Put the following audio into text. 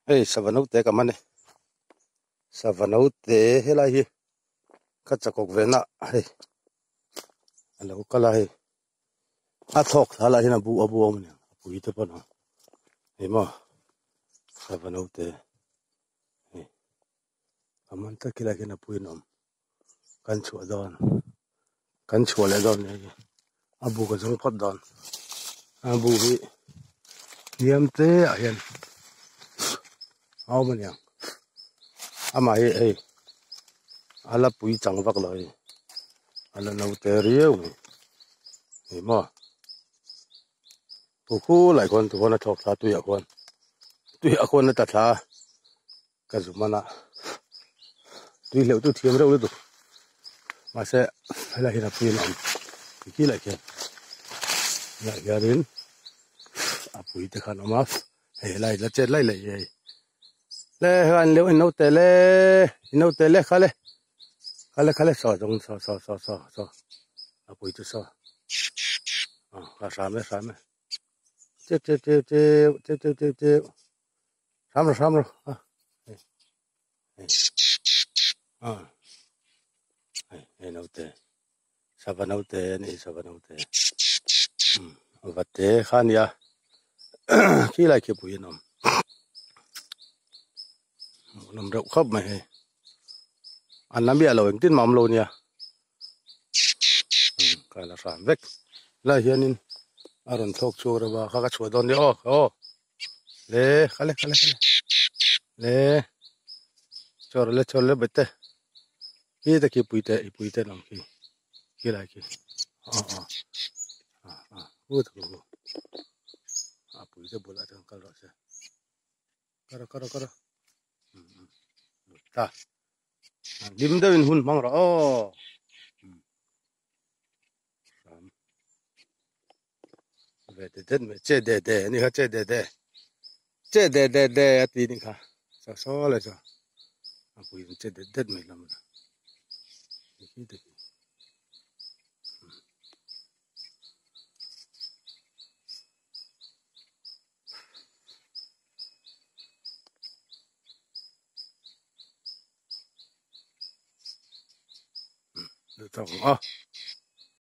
Hei sava naute ka man e sava naute helai hi ka chakawk ve na hei a lo kal a hei a thlawk thla lah hian a bu a bu a awm a niang a pui te pawh a ni hei maw sava naute hei a man tlat khilai khian a pui an awm kan chhuah dawn kan chhuah leh dawn nia a bu ka zawng phawt dawn a bu hi hniam te ah hian a awm aniang amah hi hei a la pui chang vak lo hei a la naute riau mai ni maw hu khulai khawn tikhawn a thlawk thla tuiah khuan tuiah khuan a tla thla a. Ka zu hman a tui hleuh chu thiam reuh lutuk mahse helai hian a pui in a awm ti khi lah khian helaiah hianin a pui te khan a awm a hei helai la chet lai laih hi hei le helai an leuh in naute le in naute le khale khale khale saw zawng saw saw saw saw saw a pui chu saw a hram e hram e cheu cheu cheu cheu cheu cheu cheu cheu. Hram rawh hram rawh a hei hei a hei hei naute sava naute a nih hi sava naute umm va te kha a nia khilai khi pui an awm hmuhnawm reuh khawp mai hei an la miah lo engtin mah awm lo nia umm ka la hram vek helaiah hianin a rawn thlawk chhuak reuh a kha ka chhuah dawn nia aw aw. Le khale khale khale le chawr le chawr le bete hi te khi pui te i pui te lang khi khi lai khi a a a a hu te khu a pui te bulah chuan kal rawh se kar kar kar ta hlim deuhin hun hmang rawh aw. Ve te det mai che de de ani kha che de de che de de de a ti ni kha saw saw le saw a pui in che det det mai lam a ni khi te khi um a.